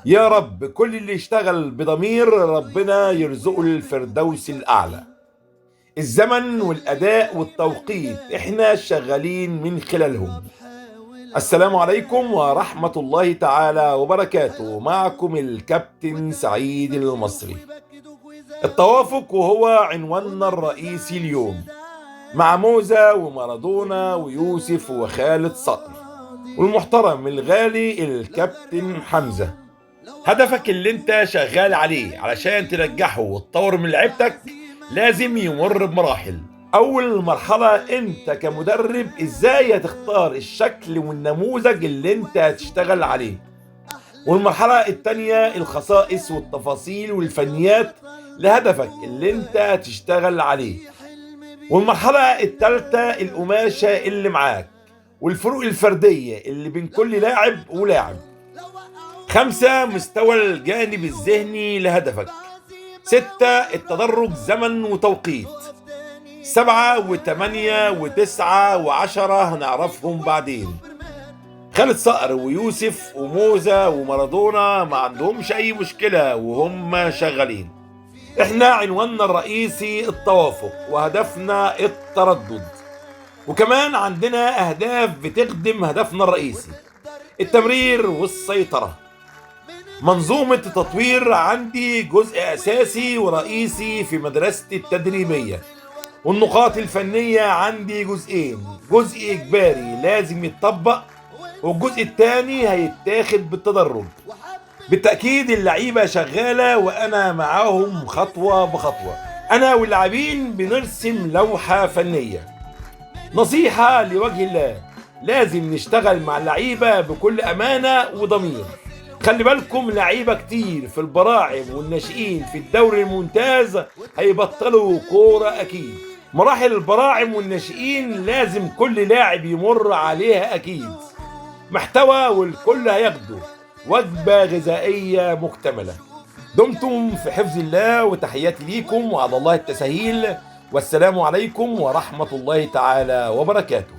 يا رب كل اللي يشتغل بضمير ربنا يرزقه الفردوس الأعلى. الزمن والأداء والتوقيت احنا شغالين من خلالهم. السلام عليكم ورحمة الله تعالى وبركاته. معكم الكابتن سعيد المصري. التوافق وهو عنواننا الرئيسي اليوم، مع موزة ومارادونا ويوسف وخالد صقر والمحترم الغالي الكابتن حمزة. هدفك اللي انت شغال عليه علشان تنجحه وتطور من لعبتك لازم يمر بمراحل. اول مرحلة انت كمدرب ازاي هتختار الشكل والنموذج اللي انت هتشتغل عليه، والمرحلة التانية الخصائص والتفاصيل والفنيات لهدفك اللي انت هتشتغل عليه، والمرحلة التالتة القماشة اللي معاك والفروق الفردية اللي بين كل لاعب ولاعب. 5 مستوى الجانب الذهني لهدفك. 6 التدرج زمن وتوقيت. 7 و8 و9 و10 هنعرفهم بعدين. خالد صقر ويوسف وموزة ومارادونا ما عندهمش أي مشكلة وهم شغالين. احنا عنواننا الرئيسي التوافق وهدفنا التردد، وكمان عندنا أهداف بتخدم هدفنا الرئيسي التمرير والسيطرة. منظومة التطوير عندي جزء أساسي ورئيسي في مدرستي التدريبية، والنقاط الفنية عندي جزئين، جزء إجباري لازم يتطبق والجزء الثاني هيتاخد بالتدرج. بالتأكيد اللعيبة شغالة وأنا معاهم خطوة بخطوة. أنا واللاعبين بنرسم لوحة فنية. نصيحة لوجه الله، لازم نشتغل مع اللعيبة بكل أمانة وضمير. خلي بالكم لعيبة كتير في البراعم والناشئين في الدوري الممتاز هيبطلوا كورة أكيد. مراحل البراعم والناشئين لازم كل لاعب يمر عليها أكيد. محتوى والكل هياخده، وجبة غذائية مكتملة. دمتم في حفظ الله، وتحياتي ليكم وعلى الله التسهيل، والسلام عليكم ورحمة الله تعالى وبركاته.